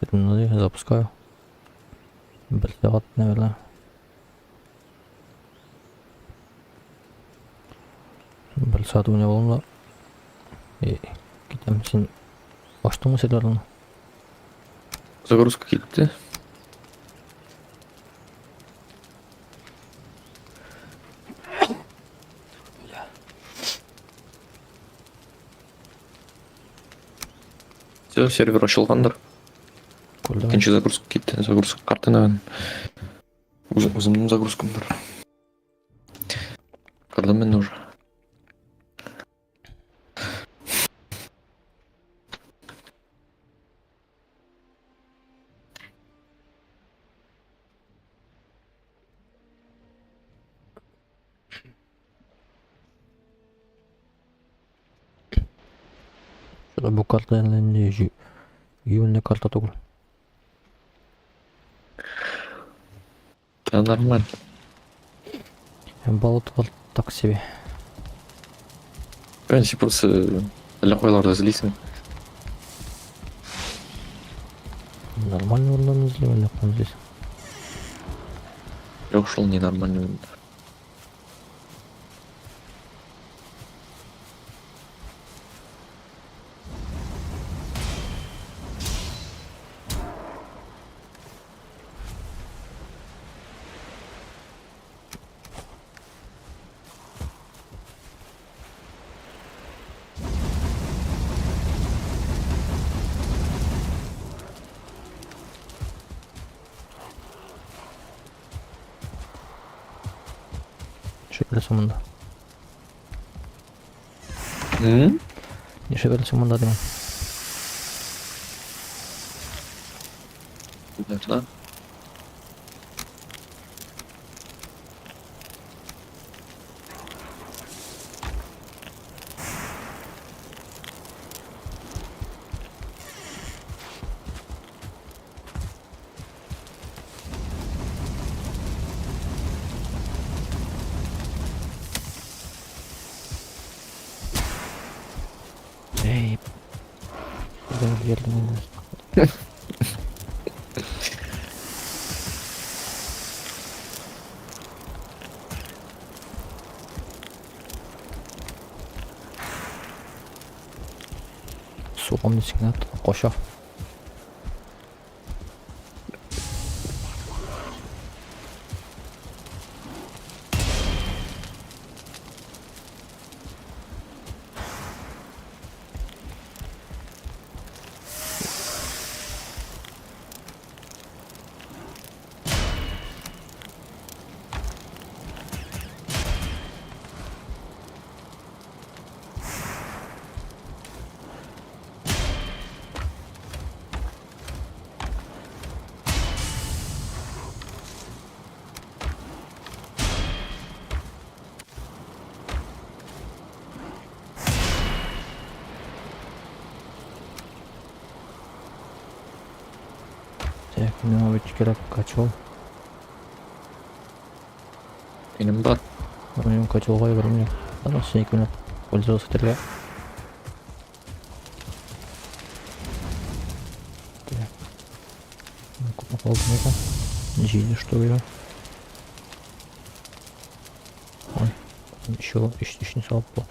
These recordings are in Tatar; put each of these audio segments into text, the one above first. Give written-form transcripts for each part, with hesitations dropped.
Запускаю. Бер сәгать, наверное. Бер сәгать уйнап алам да. И, китәм. Син ачтыңмы серверларны? Загрузка китте. Все, сервер ачылгандыр. Күрдем. Икенче загрузка китте. Загрузка карты, наверное. Үземнең загрузкамдыр. Кердем мин уже. Шуда бу карта әллә нинди юньле карта түгел. Да нормально. Болотлар так себе. Син просто әллә кайларда эзлисең. Нормальный урыннан эзлим, әллә каян эзлисең. Юк, шул ненормальный урында. Нишләп беләсең монда? М? Нишләп беләсең монда димән. Да. Эй, кайдан килдең инде? Сугам дисең генә кача. Так, миңа бит кирәк котел. Минем бар. Минем котелга йөгермим. Ладно, синеке белән пользоваться итәргә. Так. Күпме калды микән? Җиде штук. Ой, еще өчне салып була.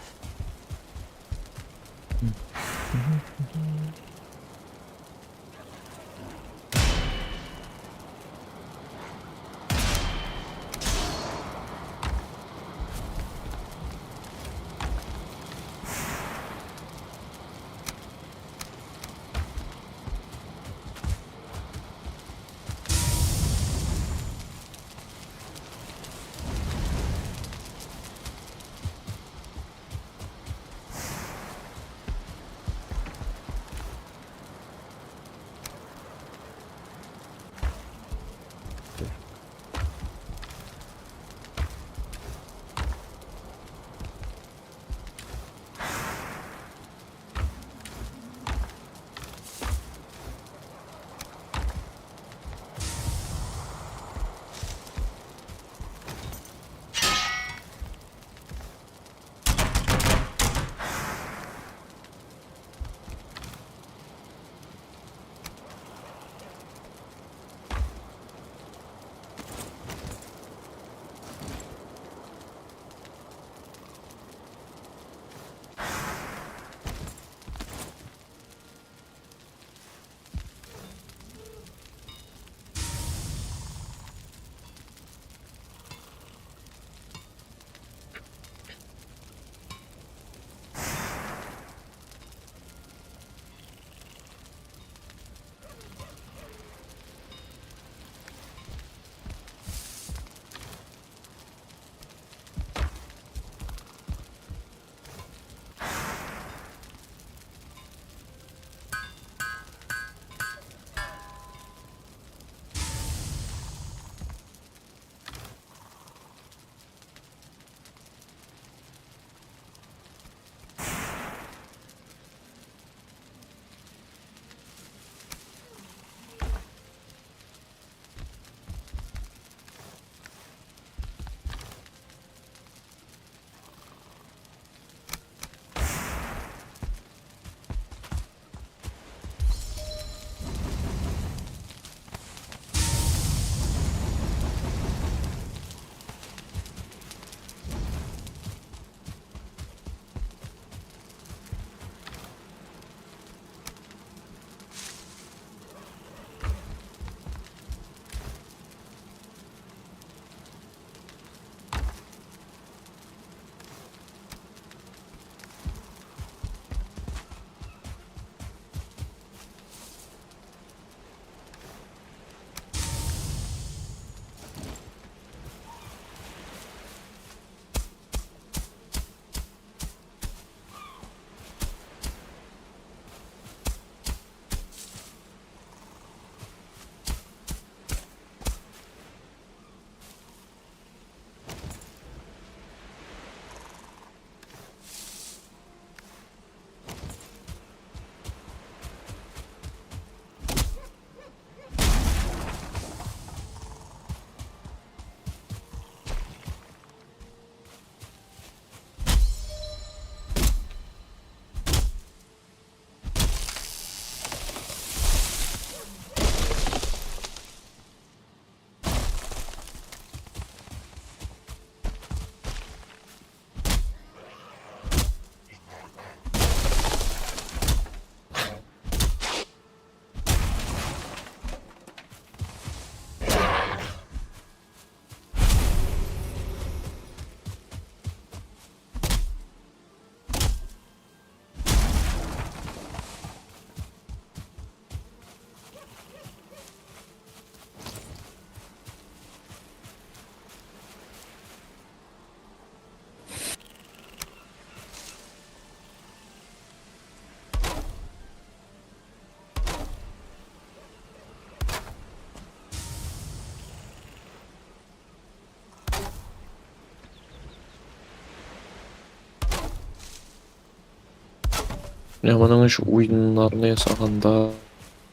Менә моның өчен уеннарны ясаганда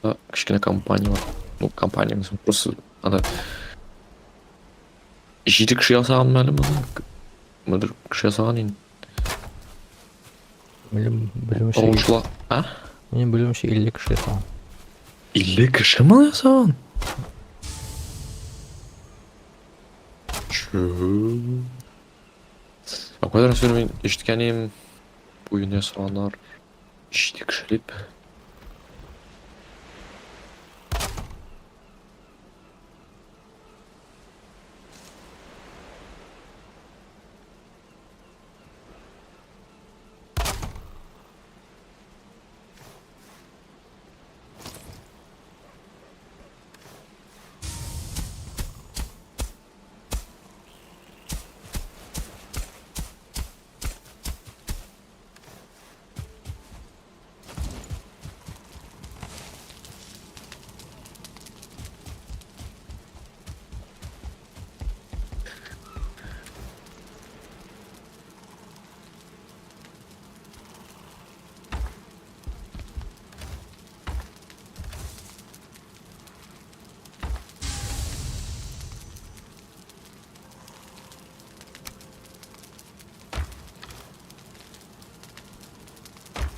кечкенә компания бар. Ну, компания просто анда җиде кеше ясаган әле моны. Күпмедер кеше ясаган инде. Минем белүемчә, Тавышлар. А? минем белүемчә 50 кеше ясаган. 50 кеше моны ясаган? Чё? А кайдан сөйлим мин ишеткәнем уен ясаганнар җиде кеше дип.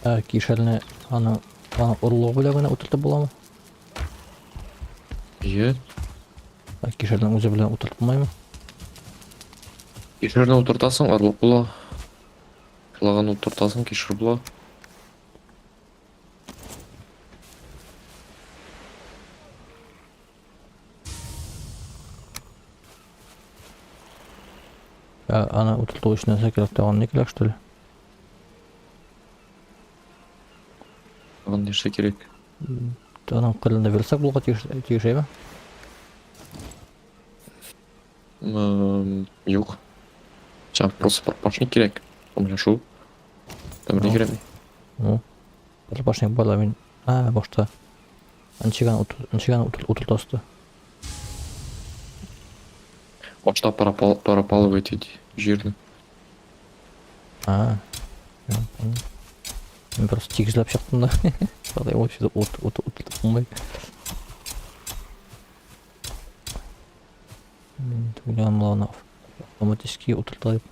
Ә кишерне аны аны орлыгы белән генә утыртып буламы? Ие. Ә кишернең үзе белән утыртып булмыймы? Кишерне утыртасың, орлык була. Орлыгын утыртасың, кишер була. Ә аны утырту өчен нәрсә кирәк тагын ни кирәк что ли? Тагын нәрсә кирәк? Аның кырында верстак булырга тиеш тиеш әйме? Юк. Сиңа просто подпашник кирәк. Менә шул. Там ни Ну. кирәкми. Ну, подпашник бар да мин. А, башта. Ничегән ничегән утыртасты. Башта пропалывать ит җирне. А. Я понял. Мин просто тигезләп чыктым да. Правда, вообще ут ут ут булмый. Мин уйлаган аны автоматически утырта дип.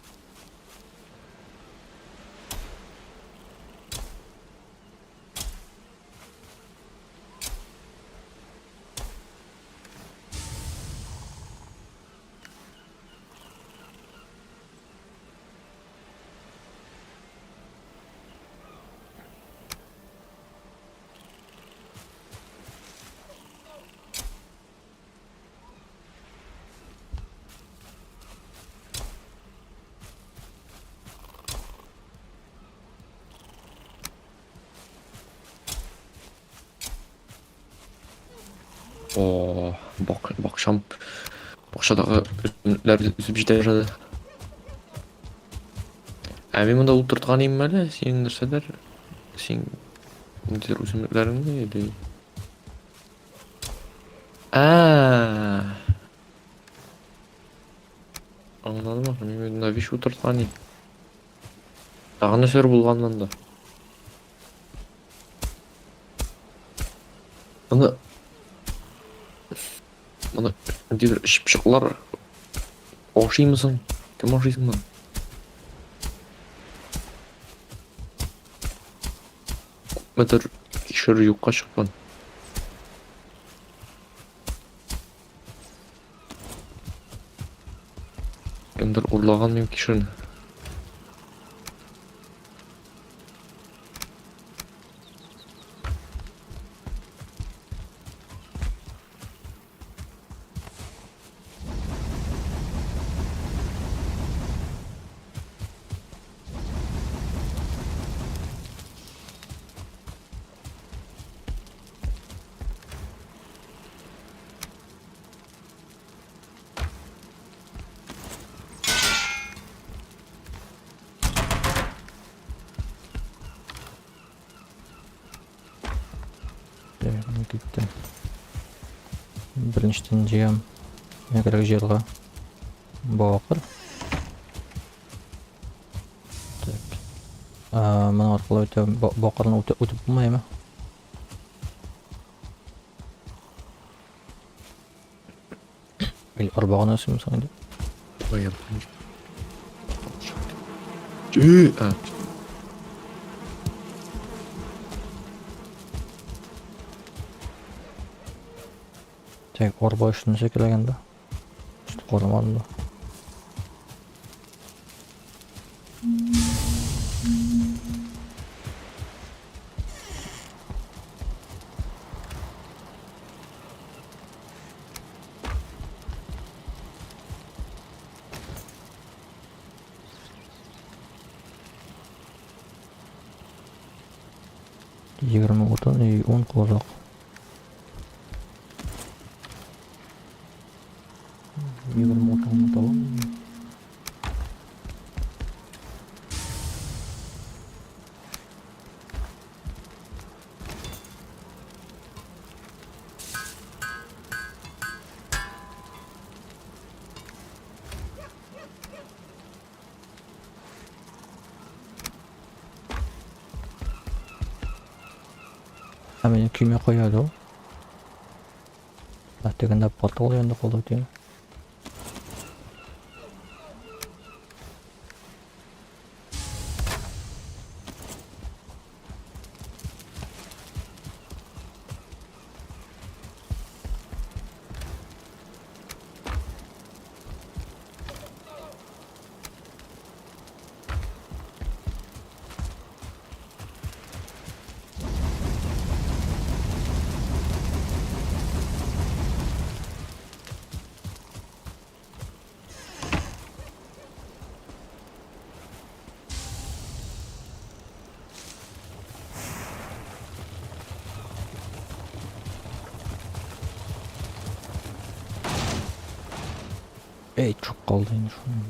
О, бак, бакчам. Бакчадагы үсемлекләр үсеп җитә башлады. Ә мин монда утырткан идем әле, синең нәрсәләр? Син ниндидер үсемлекләреңне или А. Аңладым, мин монда биш утырткан идем. Тагын нәрсәләр булган монда? Моны моны ниндидер чыпчыклар ашыймы соң? Кем ашый соң моны? Күпмедер кишер юкка чыккан. Кемдер урлаган минем кишерне. Мин киттем. Беренчедән җыям. Миңа кирәк җыярга. Бакыр. Так. Моның аркылы үтә бакырны үтеп үтеп булмыймы? Или арба гына ясыймы соң инде? Ой, я Чү, а. Так, арба өчен нәрсә кирәк анда? Что карамадым да. Егерме утын и ун козак. Егерме утынны табам. Ә минем көймә кая әле ул? Ә тегендә портал янында калды бит инде. Эй, чүп калды инде шуның.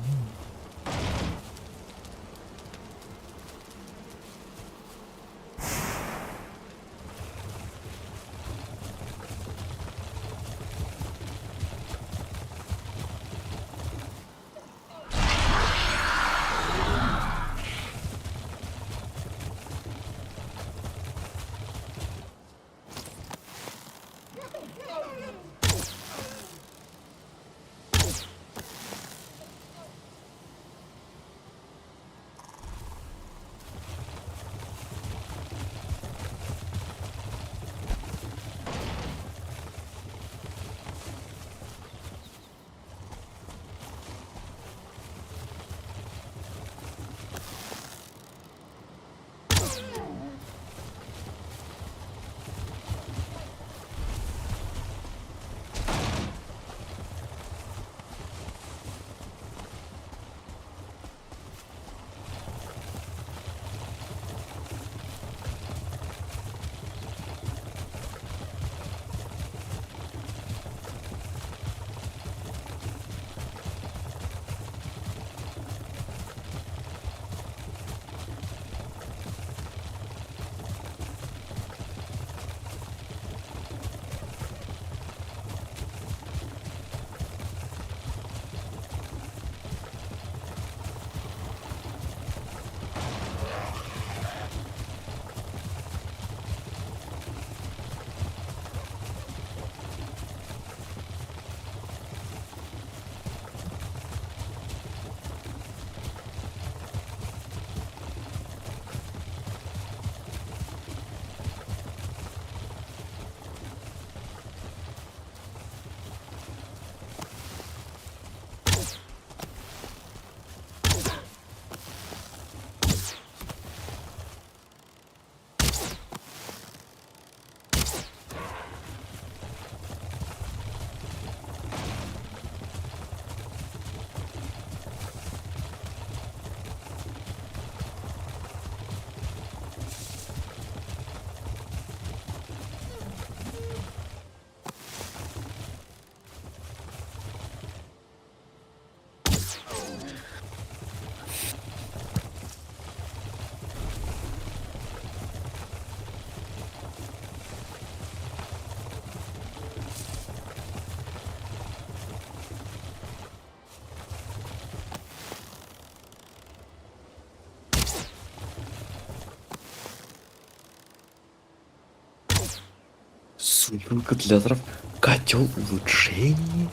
Сушилка для трав. Котел улучшений.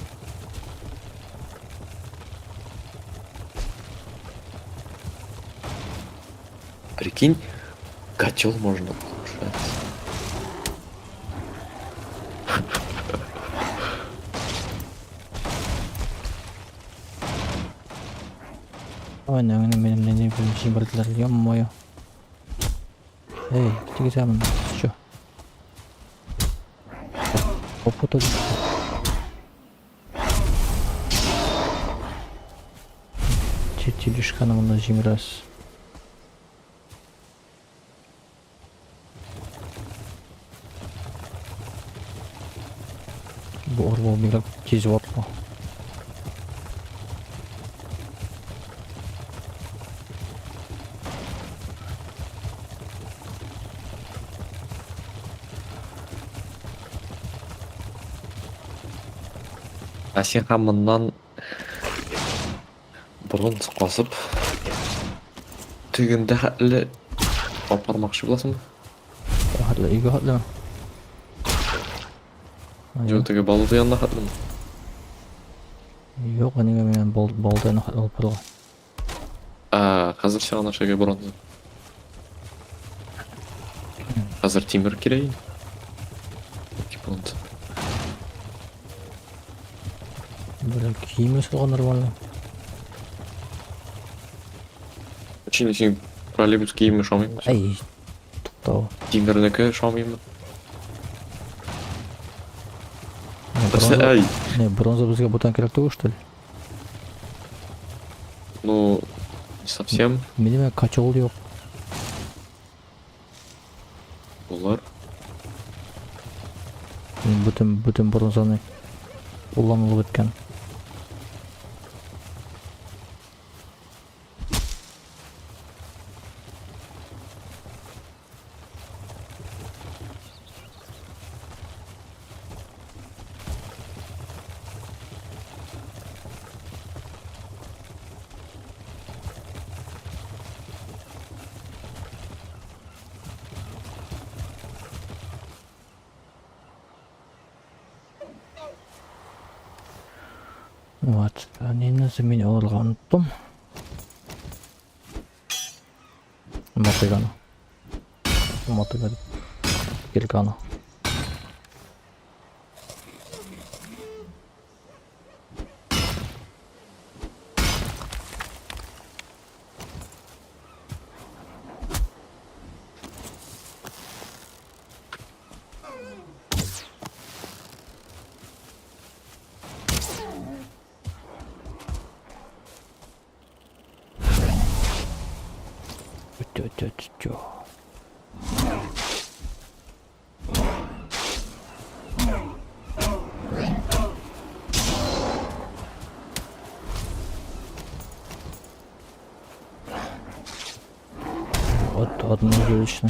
Прикинь, котел можно улучшать. Ой, не, минем нәни белән җибәрделәр, ё-моё. Эй, китегез ә моннан, сез чё? Опыта төште. Тележканы монда җимерәсез. Бу арба бигрәк тиз ватыла. Ә син һәм моннан бронза казып, тегендә хәтле апармакчы буласыңмы? Хәтле, өйгә хәтлеме? Юк, теге балды янына хәтлеме? Юк, әнигә мин балды янына хәтле алып барырга. Ә, хәзер сиңа нәрсәгә бронза? Хәзер тимер кирәк инде. Бронза. Бер кием ясалган нормально. Син син троллейбус киеме ошамыймы? Әй, туктау. Тимернеке ошамыймы? Не, бронза, Әй, не, бронза безгә бүтән кирәк түгел, что ли? ну, не совсем. Минем котел юк. Булыр. Мин бүтән бүтән бронзаны кулланылып беткән. Вот, нәрсә мин алырга оныттым. Мотыганы. Мотыга дип. Кирканы. Тё-тё-тё. Вот одно зрелищно.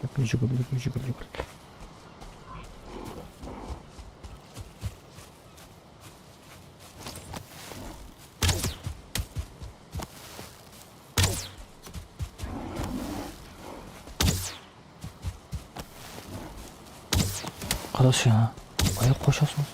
Так, жүгір, жүгір, жүгір, жүгір. Карашы, а. Аяк кошасың.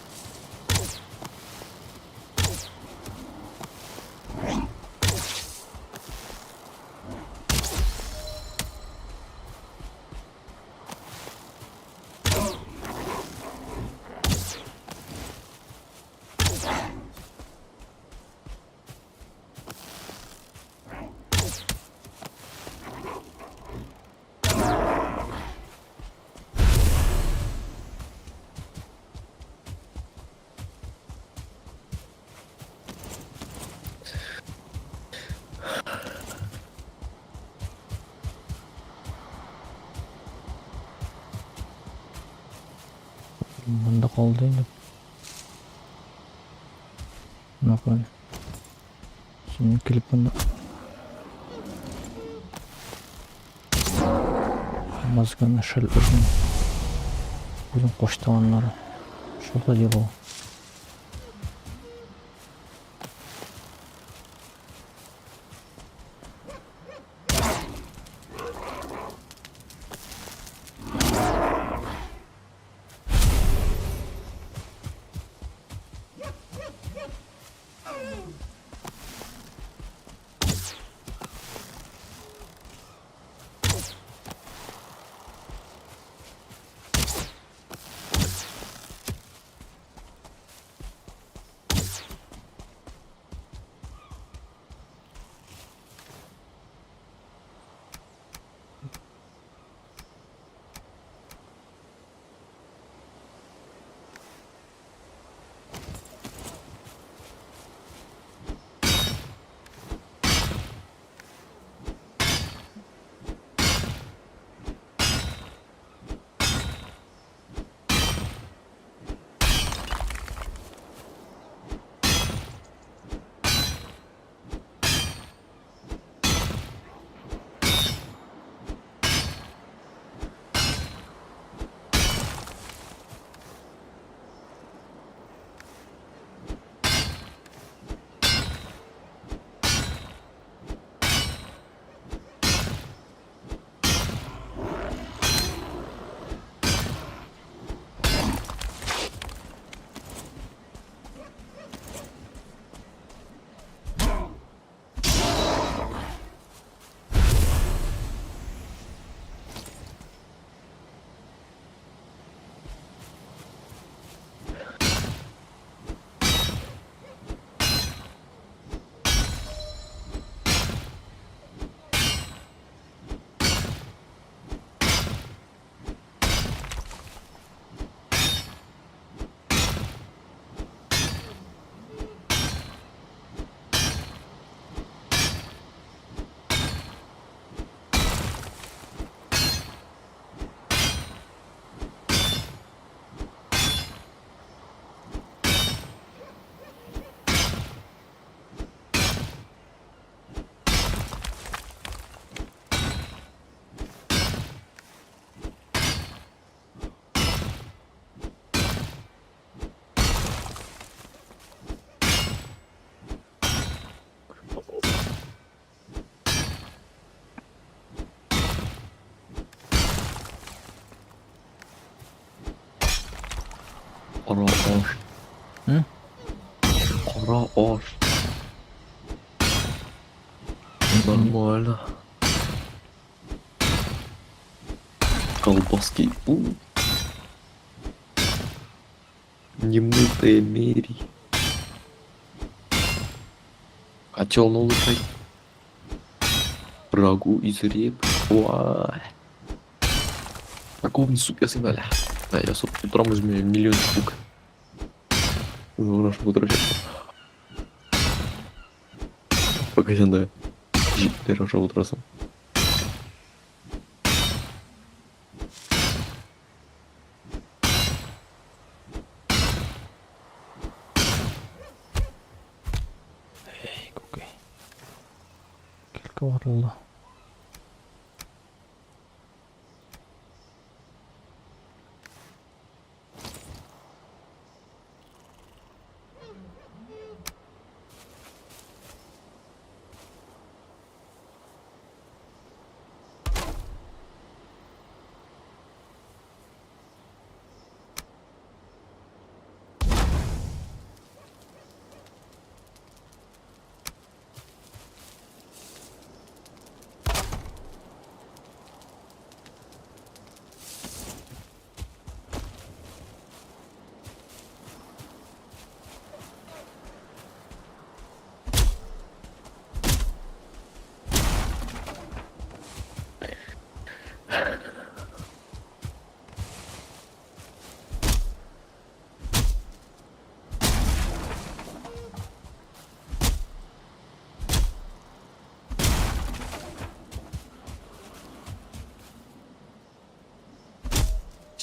Монда калды инде. На понял. Син килеп монда. Мозганы шел үзең. Үзең кушты аннары. Что за дело? Кара аш. М? Кара аш. Нормально. Колбаски. У. Немытая Мери. Котел на улучшай. Рагу из реп. Уа. Морковный суп я всегда. Да, я суп утром возьму миллион штук. Хорошо, утро. Пока да. Хорошо утрасың. Эй, күкәй. Килке ватылды.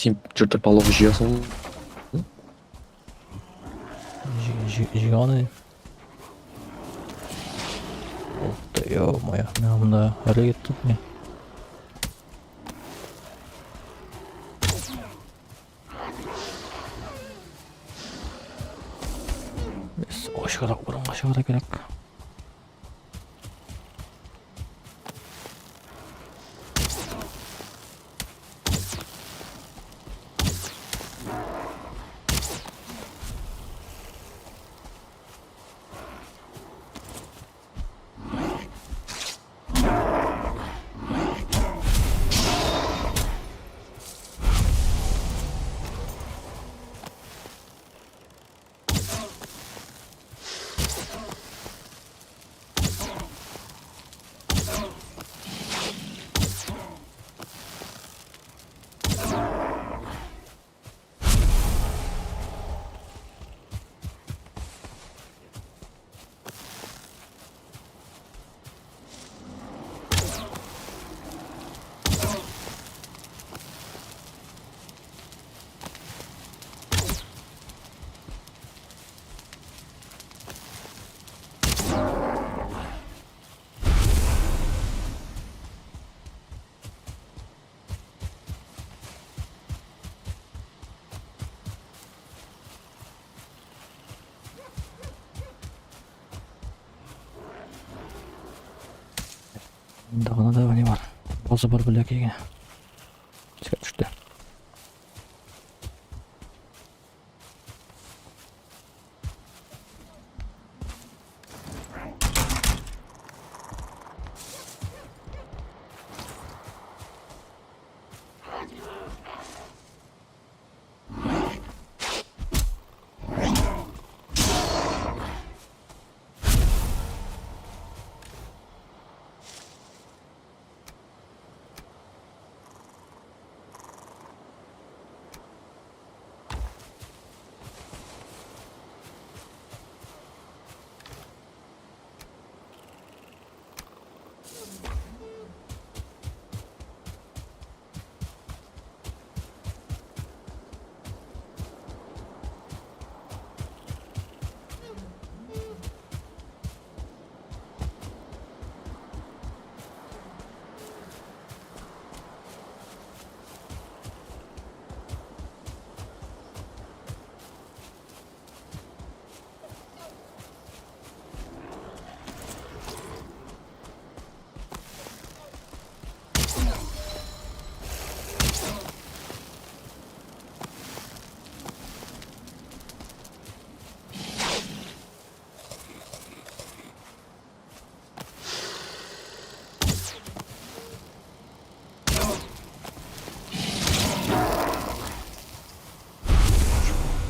Син чертополох җыясың. Җыйган. Ё-моё, менә монда әле киттек ни. Без ачыграк урынга чыгарга кирәк. Монда гына да ни бар. База бар бәләкәй генә. Искә төште.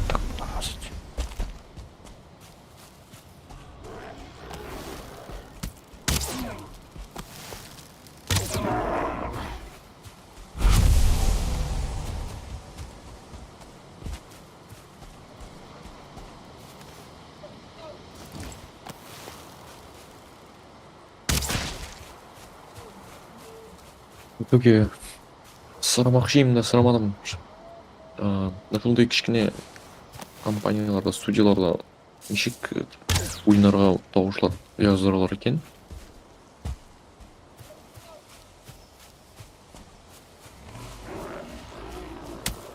Так, намазать. В итоге сорамакчы идем дә сорамадым. Шундый кечкенә компанияләрдә, студияләрдә ничек уйнарга тавышлар яздыралар икән?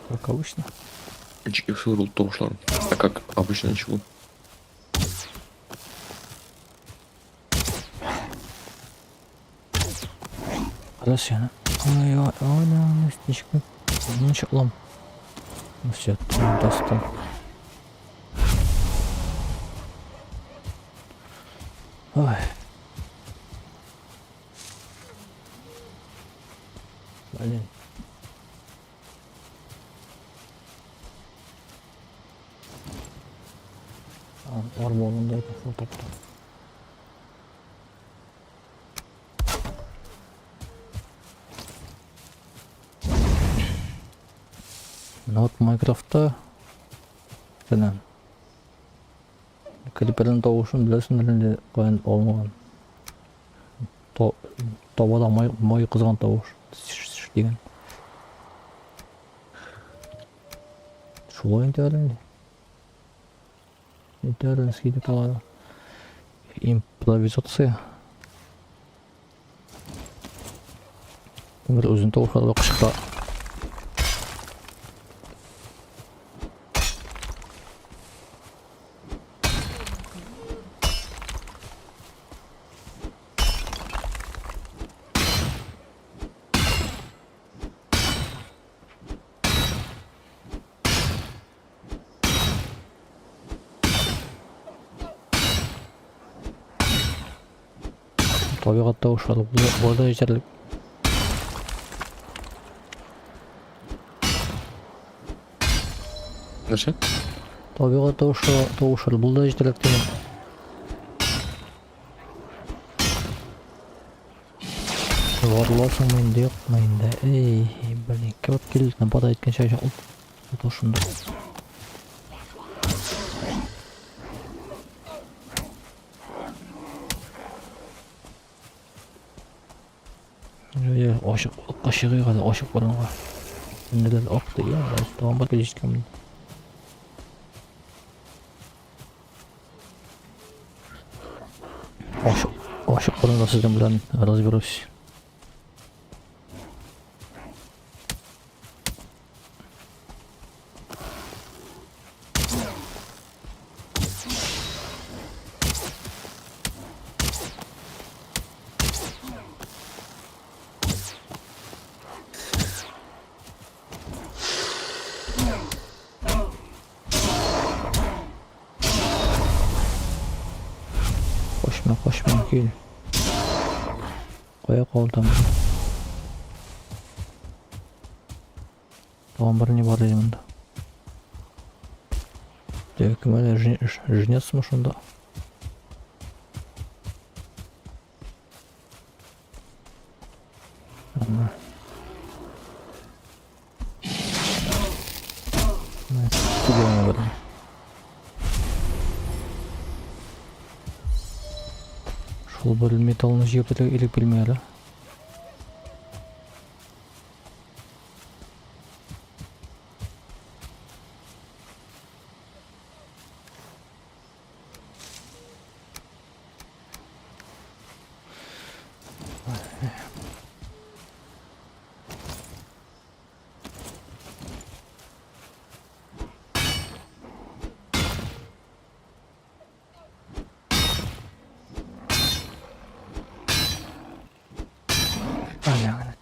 Как обычно. Ничек ясыйлар ул тавышларын? А как обычно ничего. Раз я. Ой, ой, ой, да, ничек. Ну, чё, лом. Ну все, достал. Ой. Блин. Арбонында шул тапты. Менә вот Майнкрафтта белән Криперның тавышын беләсеңдер инде каян алынган. Табада май, май кызган тавыш. Дигән. Шулай инде әле инде. Инде дип алады. Импровизация. Кемдер үзен тавышларга кычкыра. Табигать тавышлары бу да җитәрлек. Нәрсә? Табигать тавышлары бу да җитәрлек дигән. Варласыңмы инде, юкмы инде? Эй, блин, кебек килде, напада иткәнчә ут шунда. Ашык, кашыгы гына ашык борынга. Нидән акты я, тагын бер җиткән. Ашык, ашык борынга сезнең белән разберусь. Качма, качма, кил. Кая калдың? Тагын бер ни бар иде монда. Теге кем әле жнецмы шунда? Ана. Шул бер металлны җыеп элек белми әле. Аягына.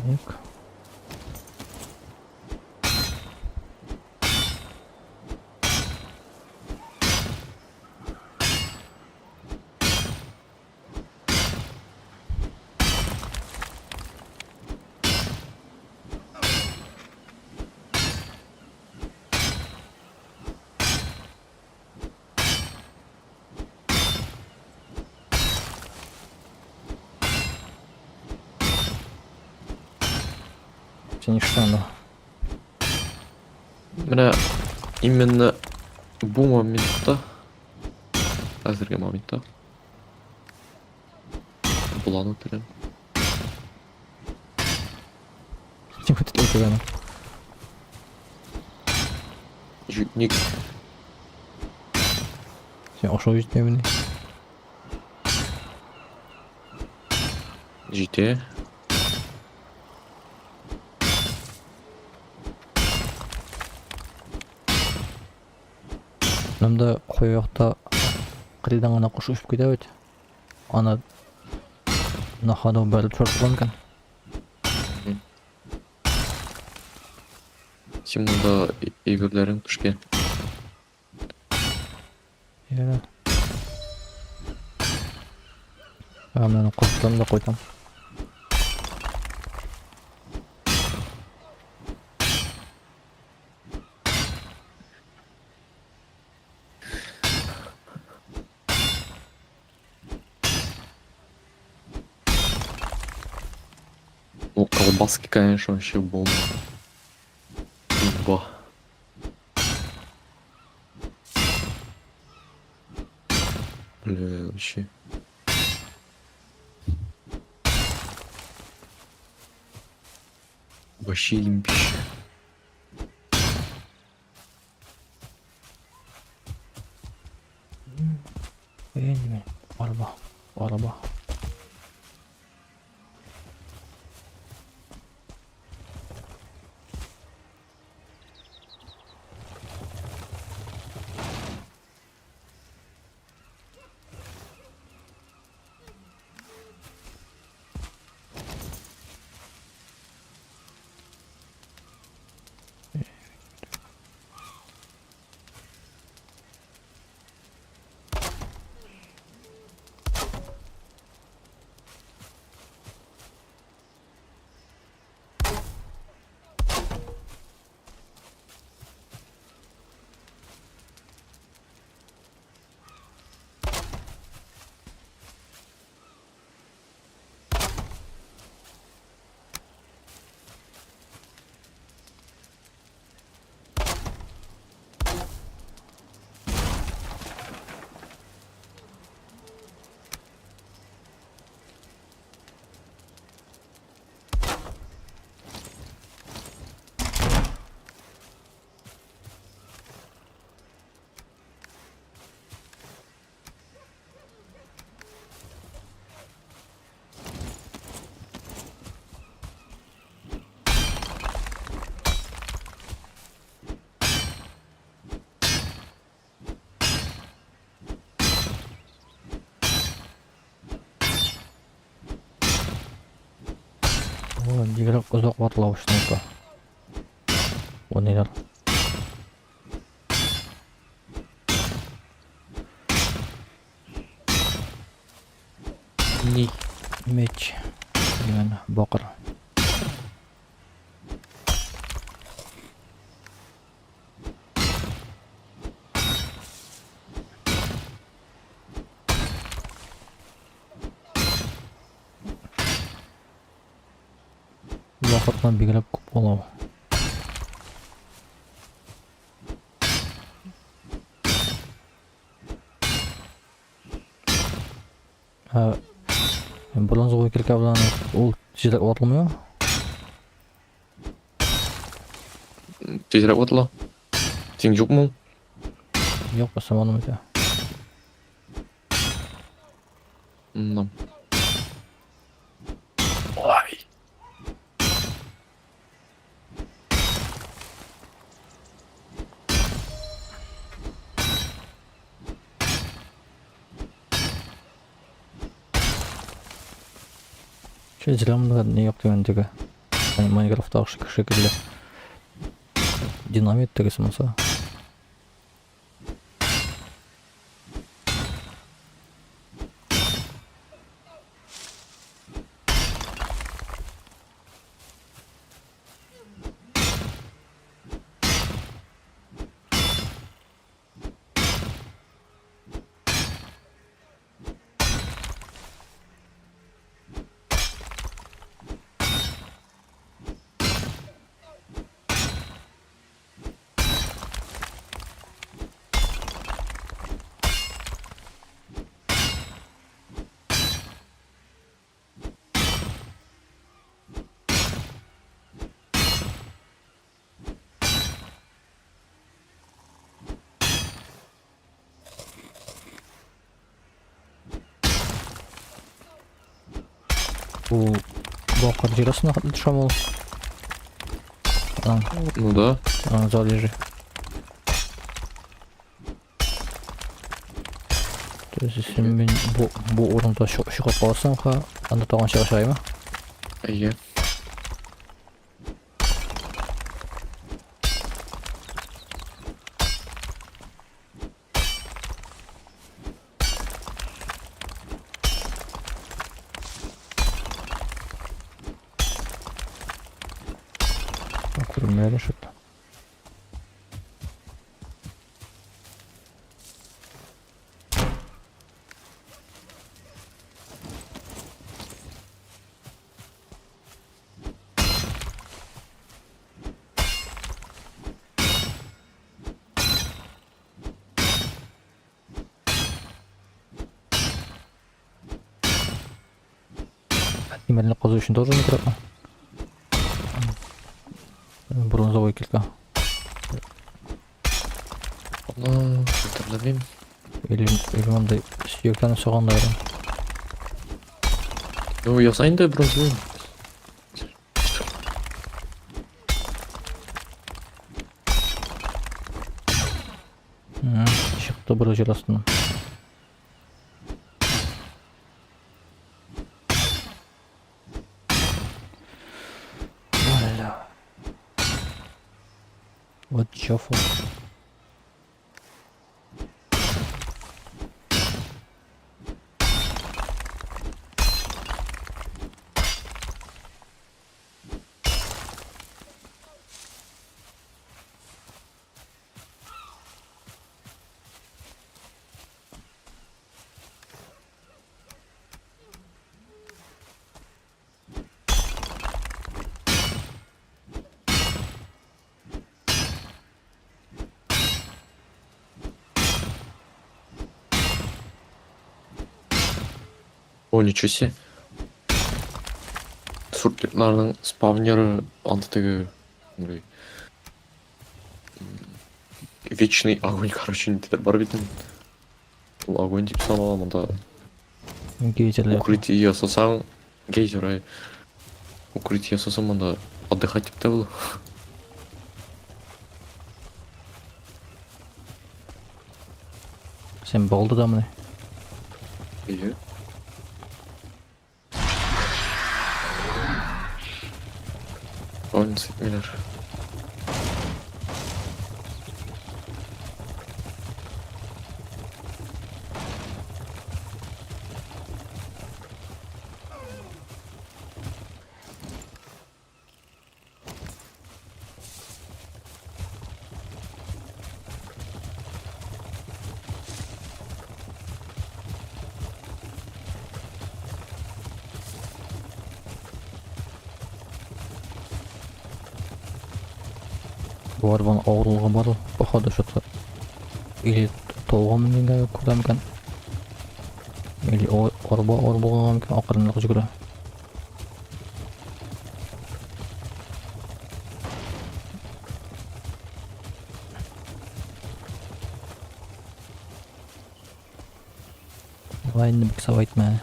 Так. Син нишләдең? Менә именно бу моментта, хәзерге моментта болан үтерәм. Син үтерә үтергән. Ник Син ашау җитмәймени? Җитә. Монда куе якта кырыйдан гына кош очып китә бит. Аны на ходу бәрелеп төшереп була микән? Син монда әйберләрең пешкән. Ярар. Ә, менә корттым да куйдым. Ну, колбаски, конечно, вообще бомба. Ба. Бля, вообще. Вообще имбище. Инде арба, арба. О, бигрәк озак ватыла ушныкы. Бу ниләр? Ни? Меч. Дигән бакыр. Вакытны бигрәк күп ала. Ә, бронзовый кирка белән ул тизрәк ватылмый. Тизрәк ватыла. Син юкмы? Юк, басамадым итә. Ну. Ой. Че, зря монда не юк дигән теге. Майнкрафттагы шикелле. Динамит тегесе булса. Бу бакыр җир астына хәтле төшәме ул? Аның, Ну да. аның залежи. То есть, если мин бу урында чыгып калсам, ха, анда тагын чыга чыгаймы? Әйе. Күренмәде что-то. Тимерне казу өчен тоже не кирәкме? Бронзовый кирка. Аны хәтерләмим. Или мондай сөяктән ясаган да иде. Ну, яса инде бронзовый. Чыкты бер җир астыннан. Бля. Вот чё фу. О, ничего себе. Суртларның спавнеры анда теге мындай, вечный огонь, короче, ниндидер бар бит инде. Ул огонь дип санала монда. Гейзерлер. Укрытие ясасаң, гейзер, ай. Укрытие ясасаң монда отдыхать дип тә була. Син балды да менә. Әйе. Спавниться итмиләр. Бу арбаның авырлыгы бар, походу, что-то. Или тауга менгәнгә күрә микән? Или арба авыр булганга микән, акрынрак йөгерә. Давай инде буксовать итмә.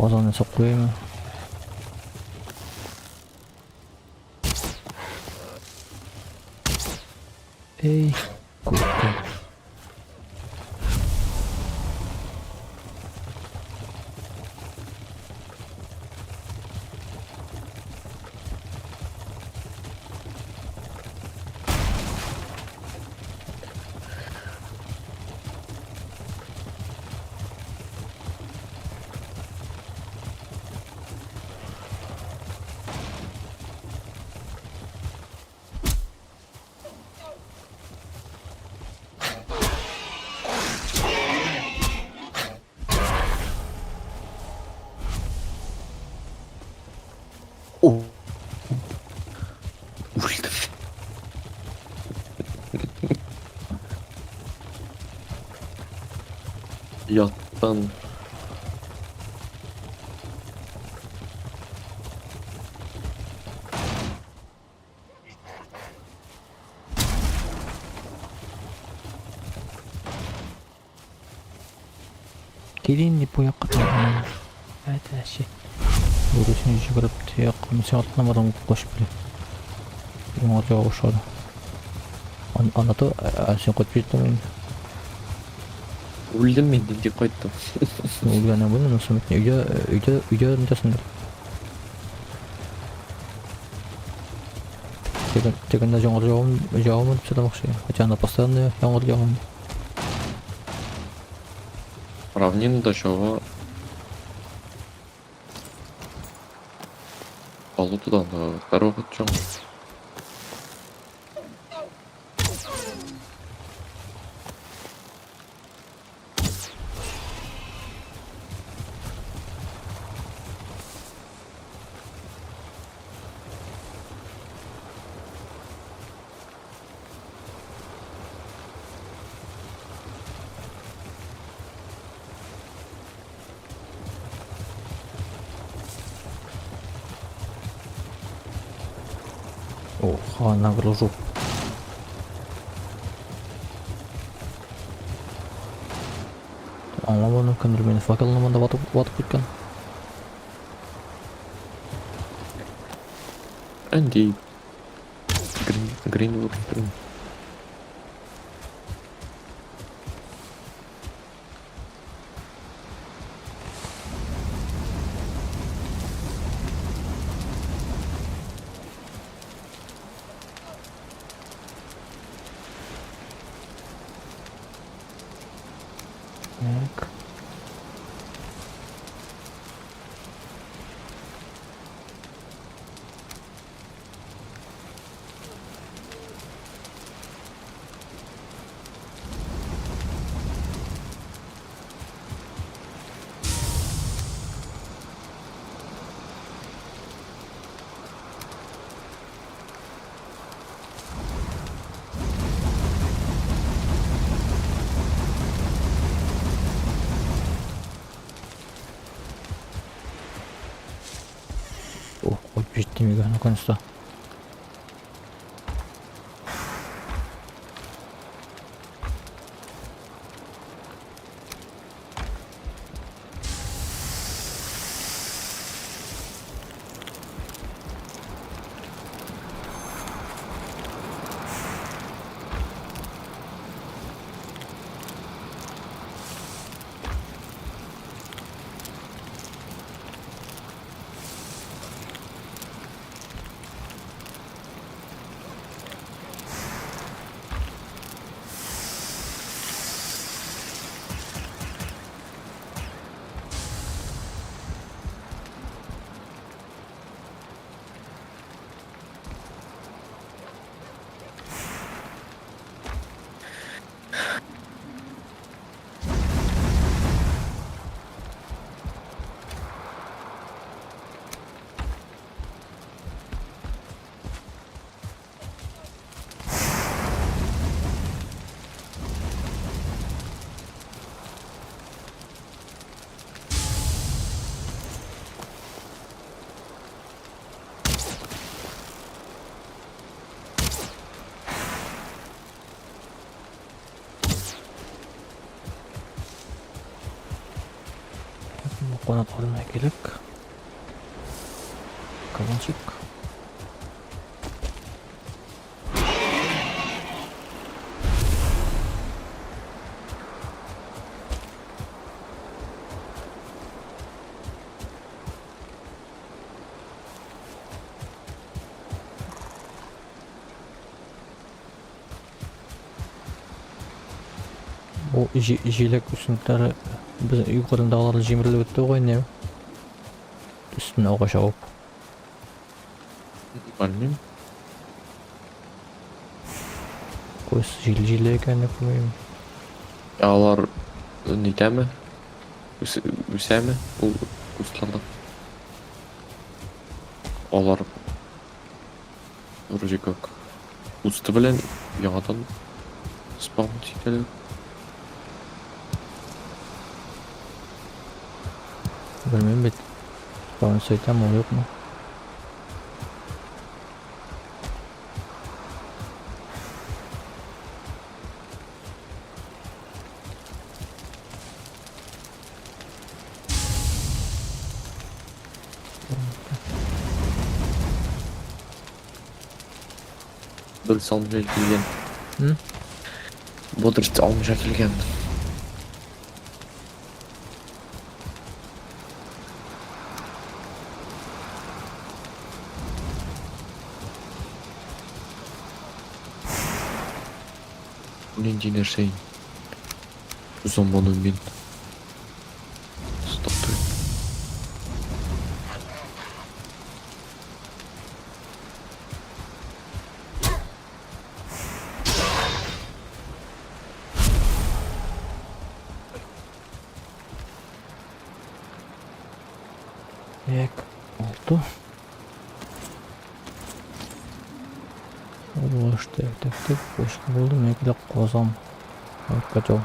Казан ясап куйыйм. Эй, күркә. О! Үлдем. Яттан. Килин дип бу якка. Әтәче. Бүресен җигереп тия кымсы артына барам кочып килә. Яңгыр ява башлады. Ана то син кайтып җиттең инде. Үлдем мин, нинди кайттым. Үлгәнең белмим, соң бит өйдә өйдә өйдә нитәсеңдер. Тегендә яңгыр явам явамы дип сөйләмәкче. Хотя анда постоянно яңгыр ява. Равнинада жава. Болотода анда һәрвакыт яңгыр. Оха, нагружу. Аңламадым, кемдер мине факелны монда ватып ватып киткән. Әнди Грин, Гринвуд. Так. О, кайтып җиттем өйгә, наконец-то. Канатларына килик. Кабанчик. Бу җиләк үсемлекләре без югарындагылар җимерелеп бетте бугай инде. Өстенә агач авып. Белмим. Кайсы җил җиле икәнен белмим. Ә алар нитәме? Үсәме ул кустларда? Алар вроде как кусты белән яңадан спаун итәләр. Белмим бит. Спаун әйтәм, ул юкмы? Бодрость алмыйча килгән. М? Бодрость алмыйча килгән. Нинди нәрсә инде? Зомбоны мин. Статуя. Так, алты. Ой, так, так, так, почта булды, менә килә казан. Котел.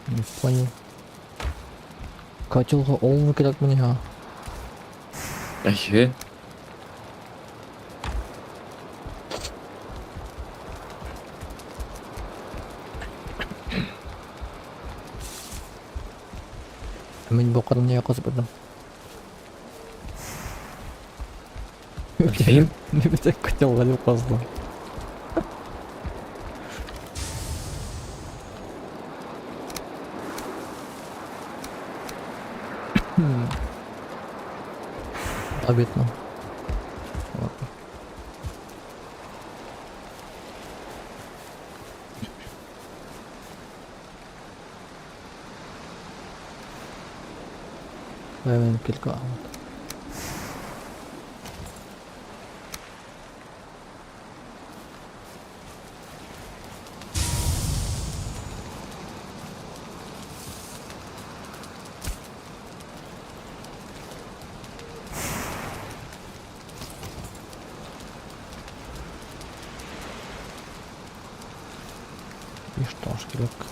Не понял. Котелга олово кирәк мени, а? Әйе. Мин бу кырны нигә казып бетердем? Белмим. Мин бит котелга дип каздым. Обидно. Ладно. Мин кілька. От. Биш таш кирәк.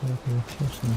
Вообще.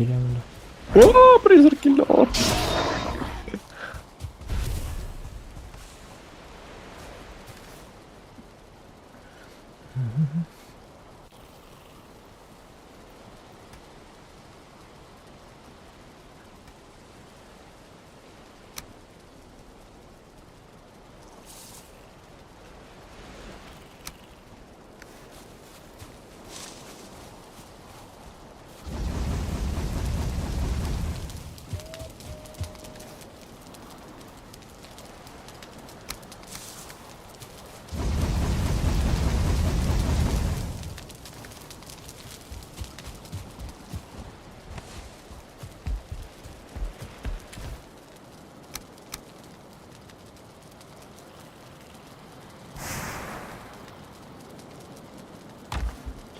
Килә монда. О, призрак килде. О.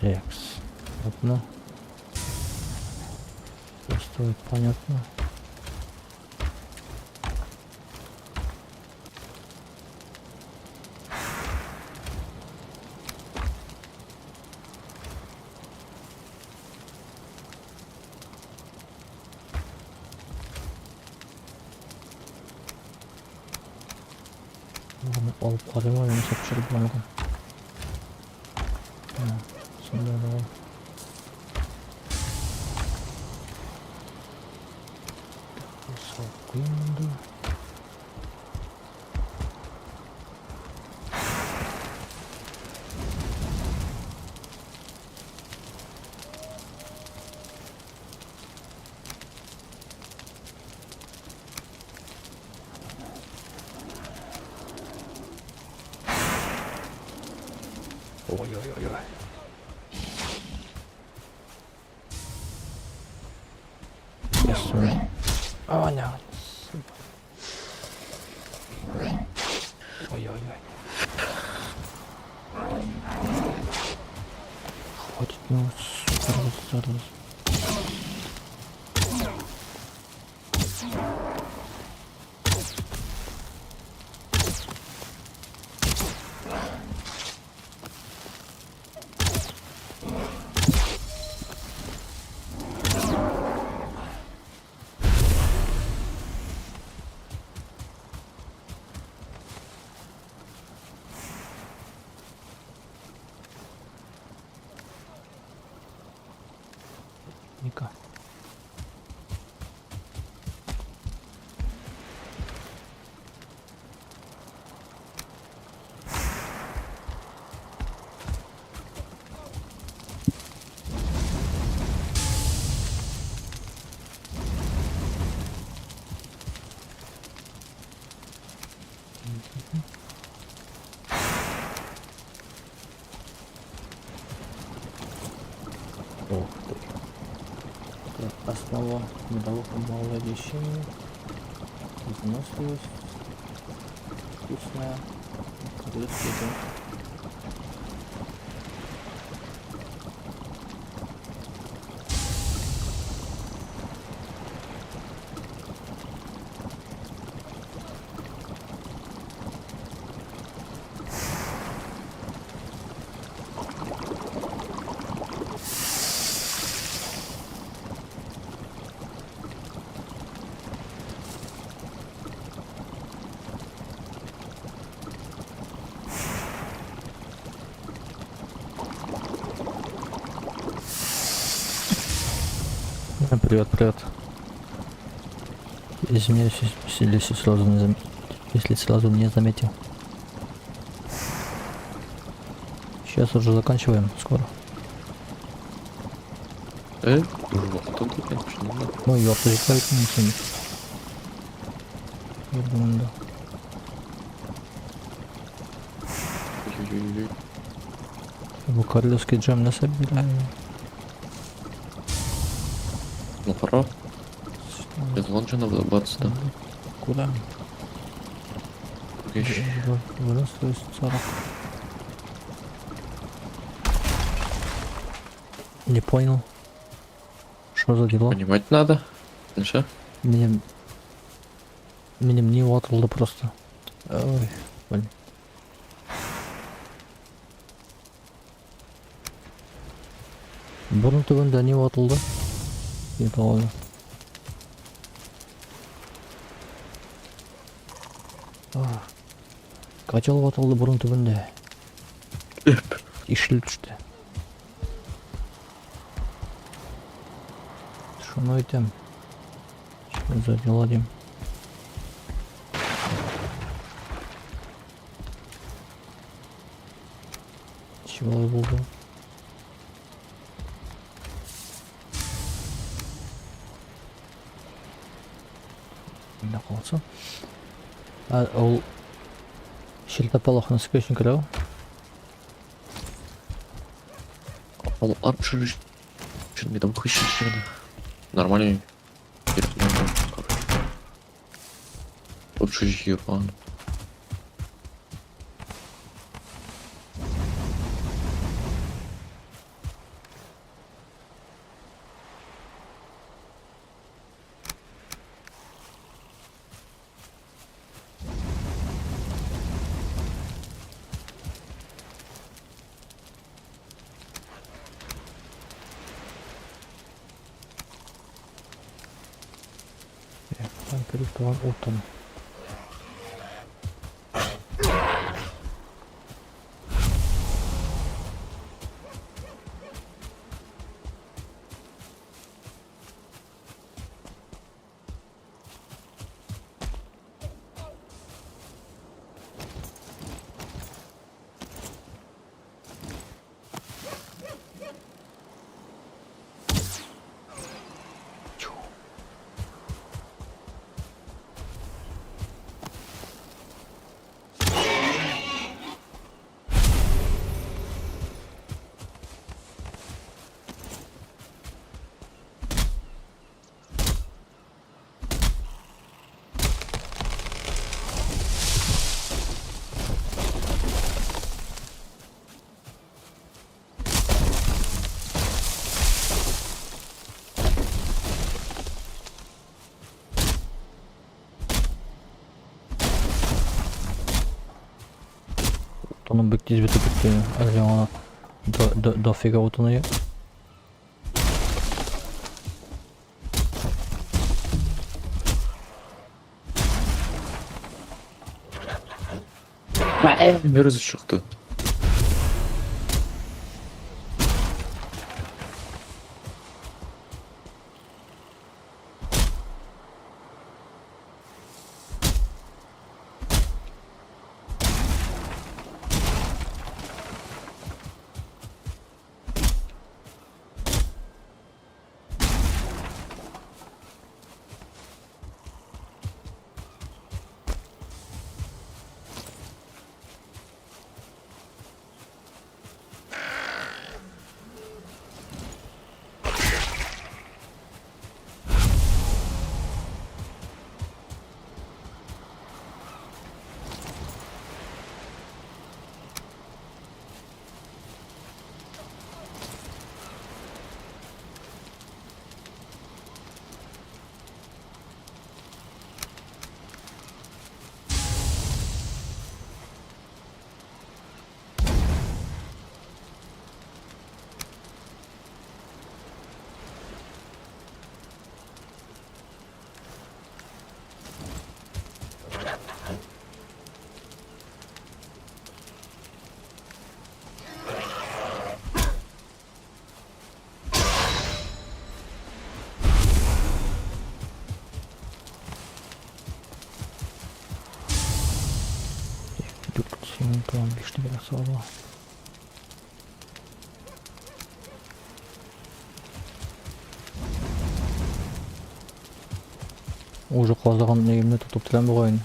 Текс. Одно. Просто понятно. Моны алып карыйм әле, нәрсә пешереп була микән? Менә, сонда да бар. Салып куйым монда. Ой-ой-ой. А, не. Ой-ой-ой. Хватит, ну, сука, раз. Ника. Ух ты. Это основа медового малолечения. Выносливость. Вкусная. Королевский. Привет, привет. Извиняюсь, если сразу не заметил. Сейчас уже заканчиваем, скоро. Уже вакыт конечно, да. Ну, ярты җитә бит инде. Йөрдем. Ой-ой-ой. Бу королевский джем нәрсә бирә? Ну, пора. Без лонжина добраться, да. Куда? Еще. Выносливость 40. Не понял. Что за дела? Понимать надо. Ну что? Минем не ватылды просто. Ой, блин. Борын төбендә не ватылды? Яталады. Котел ватылды борын төбендә. Ишелеп төште. Шуны әйтәм. Что за дела дим. Чего булды? Менә калса. Ә, ул челтәпалахны өчен керә ул. Ул арт өчен бит ул хыш өчен. Нормальный. Короче. Лучше жиран. Кереп торган утын. Чу. Утыным бик тиз бетеп китте. Әле яңа дофига утыны. Бер үзе чыкты. 4, 7, 5 дигән нәрсә бар. Уже казыган нигемне тотып теләм бугай.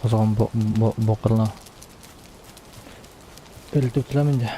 Казыган бакырына. Элтеп теләм инде.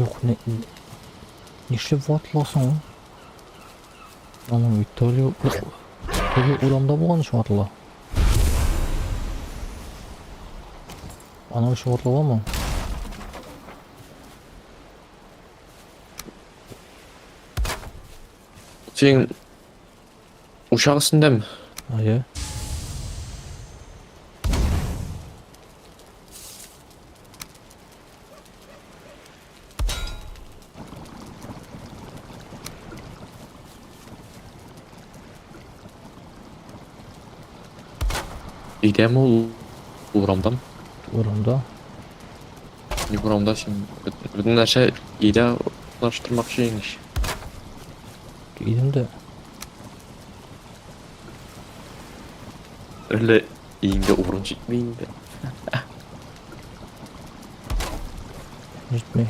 Юк, не, нишләп ватыла соң ул? Аның бит төрле, төрле урамда булган өчен ватыла. Аның өчен ватыламы? Син учак өстендәме? Әйе. Өйдәме ул? Урамдамы? Урамда. Ник урамда син бөтен нәрсә өйдә урнаштырмакчы инеш. Идем дә. Әллә өеңдә урын җитми инде. Җитми.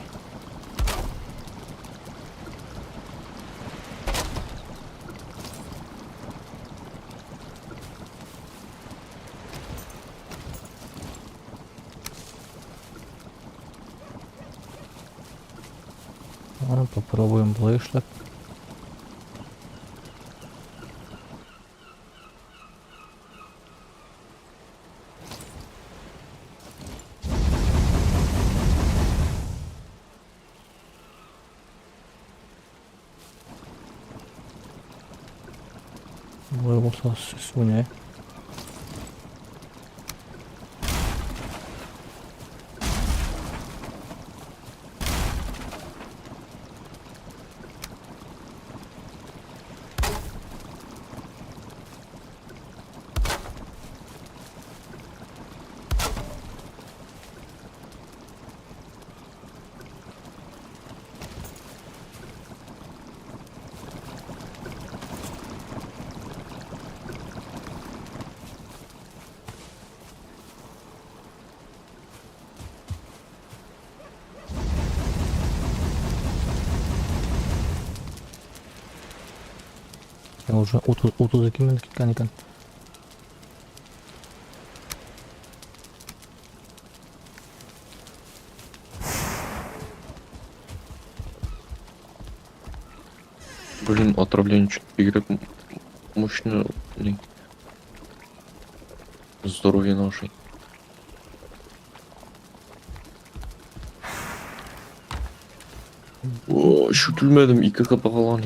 Ладно, попробуем болай эшләп. Болай булса сүнә. Я уже 32 минут киткән икән. Блин, отравление чуть бигрәк мощно. Не. Здоровье наше. О, шүтелмәдем, ике хп калган.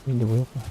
Инде бу юкмы?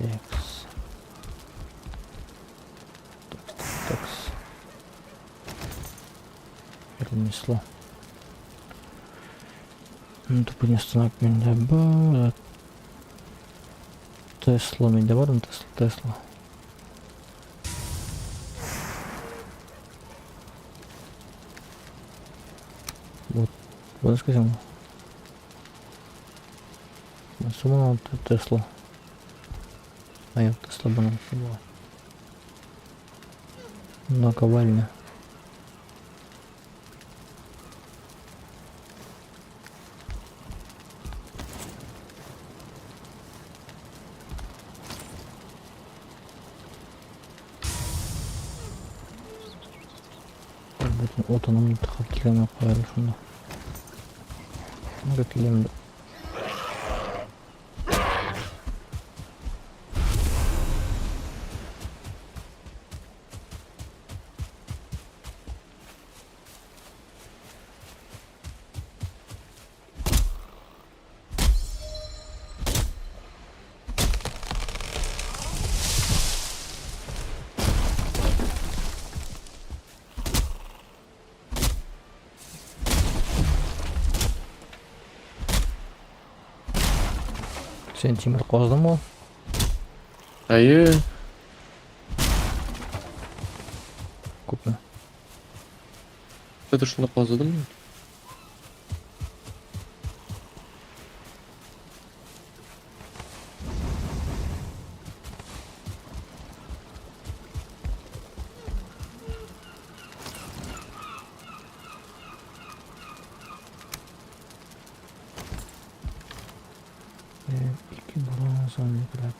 Такс. Такс, такс. Перенесло. Ну, тупо станок миндә бар. Тесла миндә бармы? Тесла, Тесла. Вот, вот скажем. Сумма Тесла. А я Тесла бы была. Наковальня. Бөтен отынымны тыгып киләм куярым шунда. Нигә киләм? Син тимер каздыңмы? Әйе. Күпме? Это шунда казыдым мин. Ике бронза кирәк.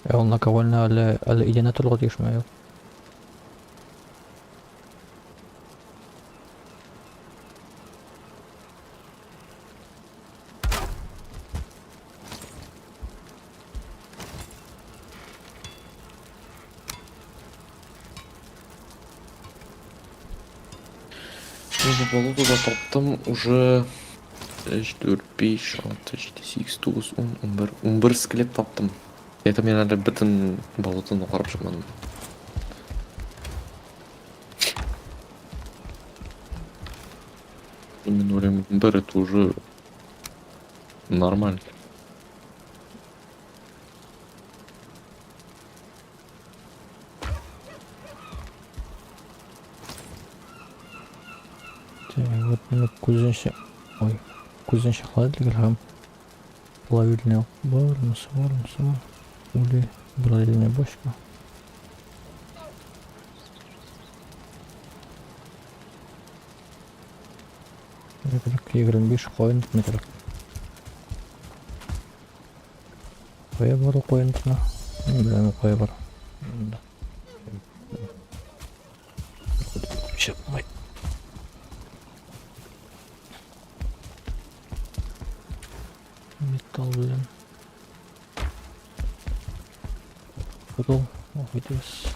Ә ул наковальня әле әле идәнә торырга тиешме? Юк. Мин болотода таптым уже 3, 4, 5, 6, 7, 8, 9, 10, 11. 11 скелет таптым. Это мин әле бөтен болотоны карап чыкмадым. Мин уйлыйм, 11 это уже нормально. Так, вот менә күзенчә. Ой, күзенчә холодильник һәм плавильный бар, монысы бар, монысы бар. Ули, бродильная бочка. 25 куен кирәк. Кая бар ул куен тотына? Мин беләм кая бар. Монда. Чыкмый. Металл белән. Котыл, итебез.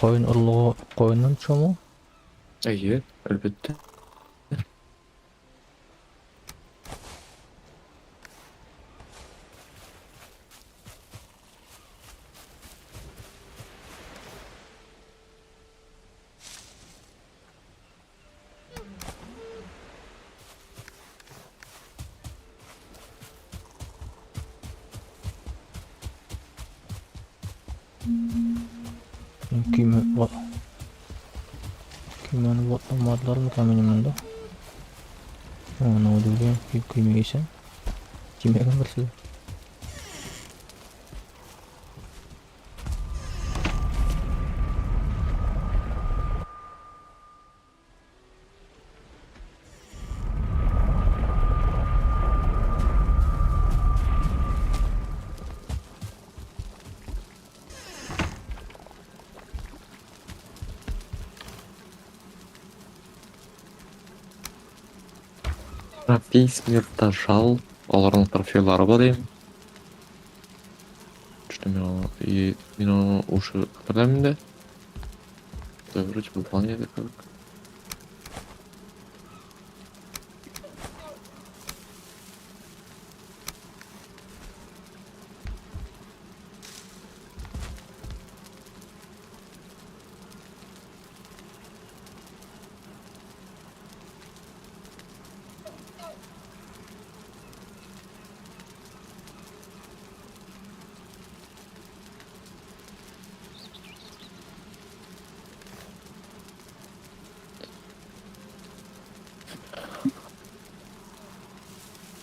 Каен орлыгы каеннан төшәме? Әйе, әлбәттә. Көймә көймәне ватламадылар микән минем монда? Аны удивление, көймә исән. Тимәгән берсе дә. Трофей смертожал. Аларның трофейлары бар им. Что мин аны и мин аны уже хәтерләмим дә. Да, вроде булган иде кебек.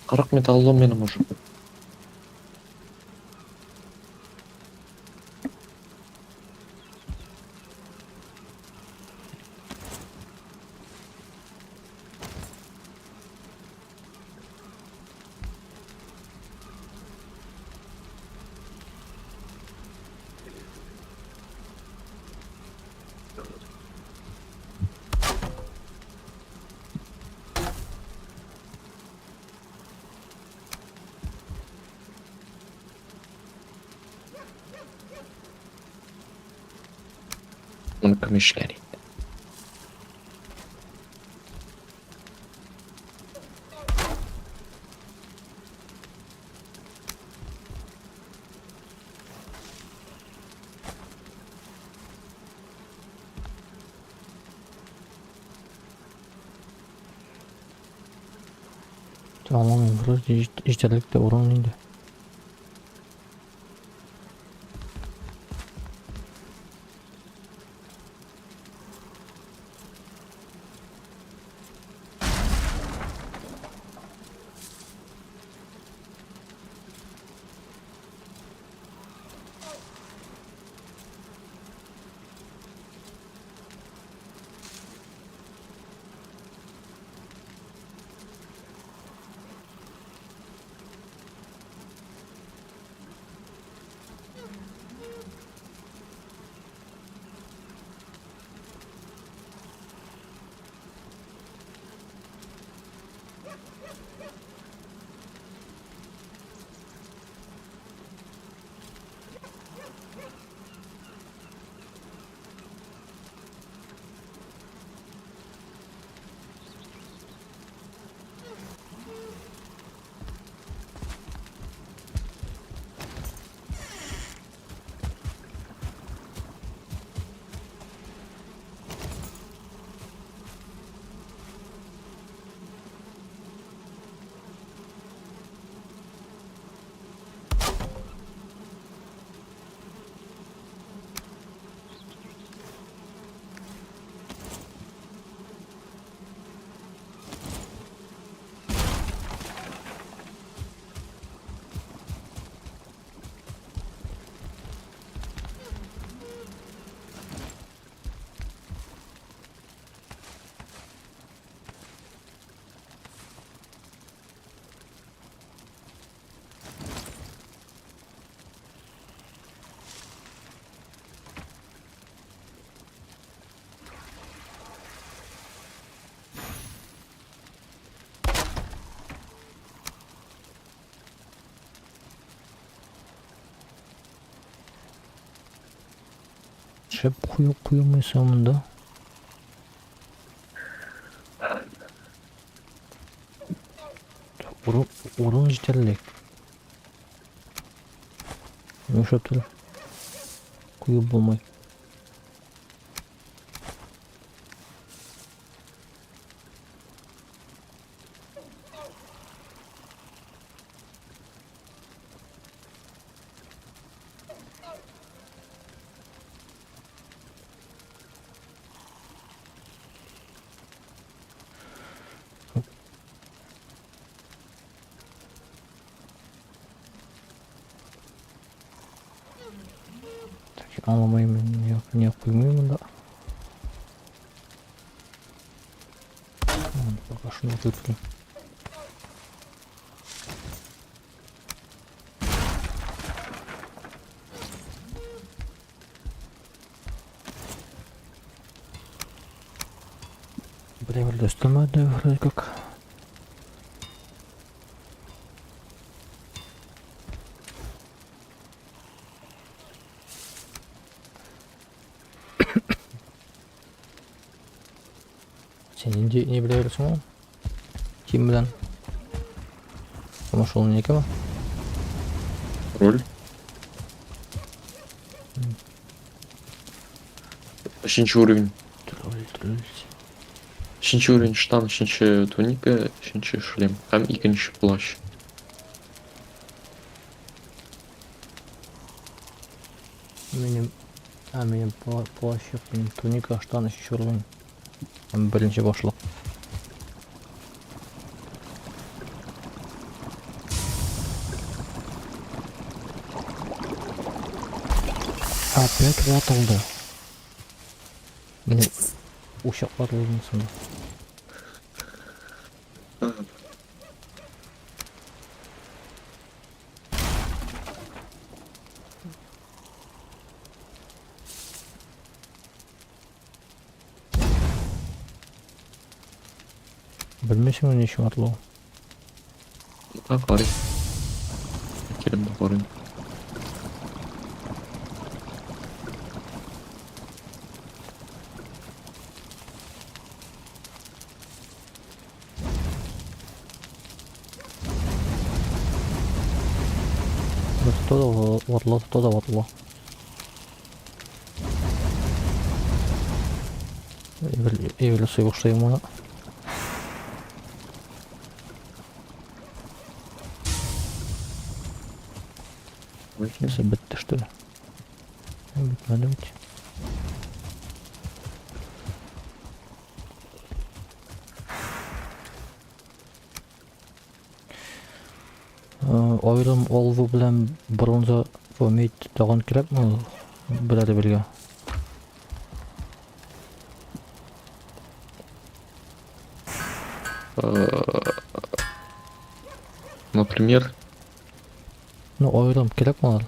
Кырык металлолом минем уже. Моны кем эшләр инде? Аңламыйм, вроде җитәрлек тә урын инде. Нишләп кую куелмыйсың монда? Урын, урын җитәрлек. Нишләптер куеп булмый. Так, аңламыйм, не, не куймыйм монда. Пока шуны куеп торыйм. Бер дә өстәмәде вроде как. Син нинди ни белә йөрисең ул? Кем белән? Ама шул некеме? Роль. Өченче уровень. Тролль, тролль. Өченче уровень штан, өченче туника, өченче шлем. Һәм икенче плащ. Минем, а минем плащ юк, минем туника, штан өченче уровень. Һәм беренче башлык. Опять ватылды. Менә учак ватылды сонда. Белмисеңме ни өчен ватылуын? А, карыйм. Килеп дә карыйм. То да ватыла, то да ватыла. Эвель сый башлыйм моны. Нәрсә бетте, что ли? Бетмәде бит. Аерым олву белән бронза медь тагын кирәкме ул берәр бергә? Например? Ну, аерым кирәкме алар?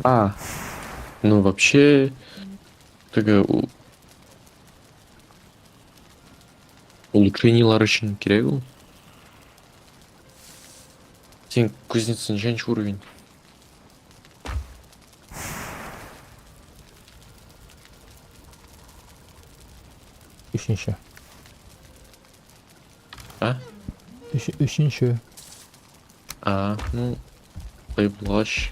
А, ну вообще, теге улучшениелар өчен кирәк ул. Син кузнеца ничәнче уровень? Өченче. А? Өченче. А, ну, алай булгач.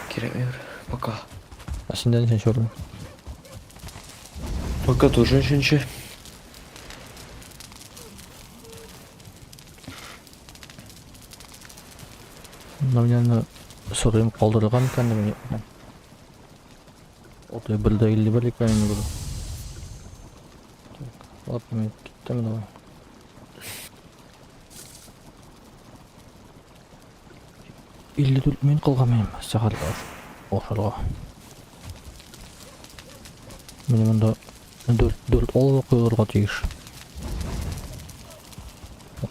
Кирәкмидер. Пока. Ә синдә ничәнче уровень? Пока тоже өченче. Менә мин сорыйм калдырылган икән дә мин. Отыз бер дә илле бер икән инде бу. Так, ладно, мин киттем давай. 54 минут калган минем сәгать ашарга. Минем монда 4 олова куелырга тиеш.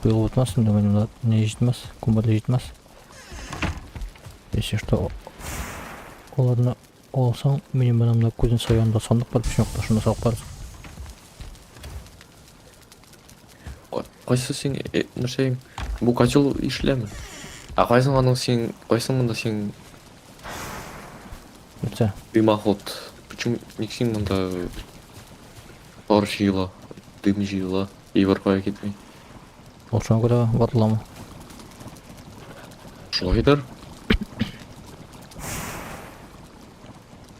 Куелып бетмәс инде минем монда не җитмәс, күмер дә җитмәс. Если что, аларны алсаң, минем монда кузнеца янында сандык бар, почмакта шунда салып куярсың. Кайсы син нәрсәең? Бу котел ишеләме? Ә кайсың аның син, кайсың монда син Нәрсә? дымоход? Почему ник син монда пар җыела, дым җыела, и бер кая китми? Ул шуңа күрә ватыламы? Шулайдыр.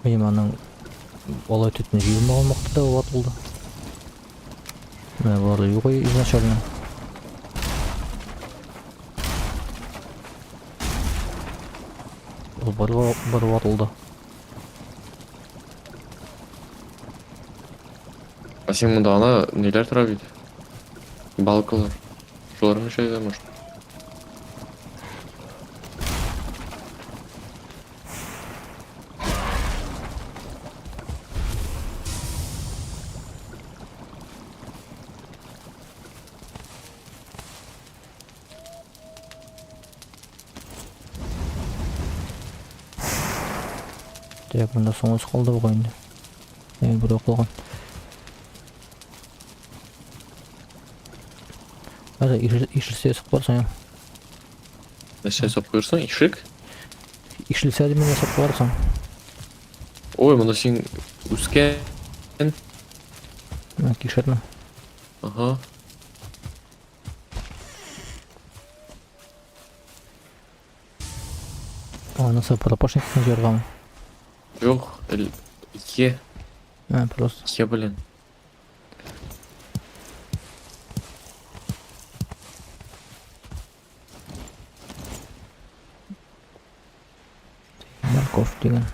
Минем аның алай төтен җыелмаган вакытта ватылды. Менә болар юк изначально. Ул бер, бер ватылды. Ә син монда ана ниләр тора бит? Балкалар. Шулар мешает, может? Так, монда соңгысы калды бугай инде. Әй, бер калган. Хәзер ишелсә ясап барсың. Нәрсә ясап куерсың? Ишек? Ишелсә дә мин ясап барсың. Ой, монда син үскән. Менә кишерне. Ага. Анысы пропашникны җырган. Юк, ике. А, просто. Ике, блин. Морковь дигән.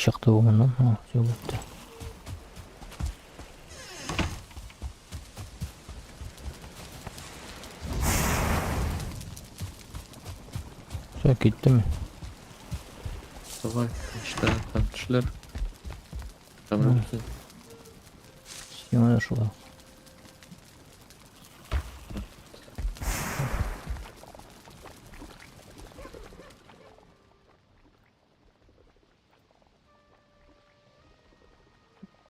Чыкты бу моннан. А, все бетте. Все, киттеме? Давай, işte, там кешеләр. Там Сиңа да шулай.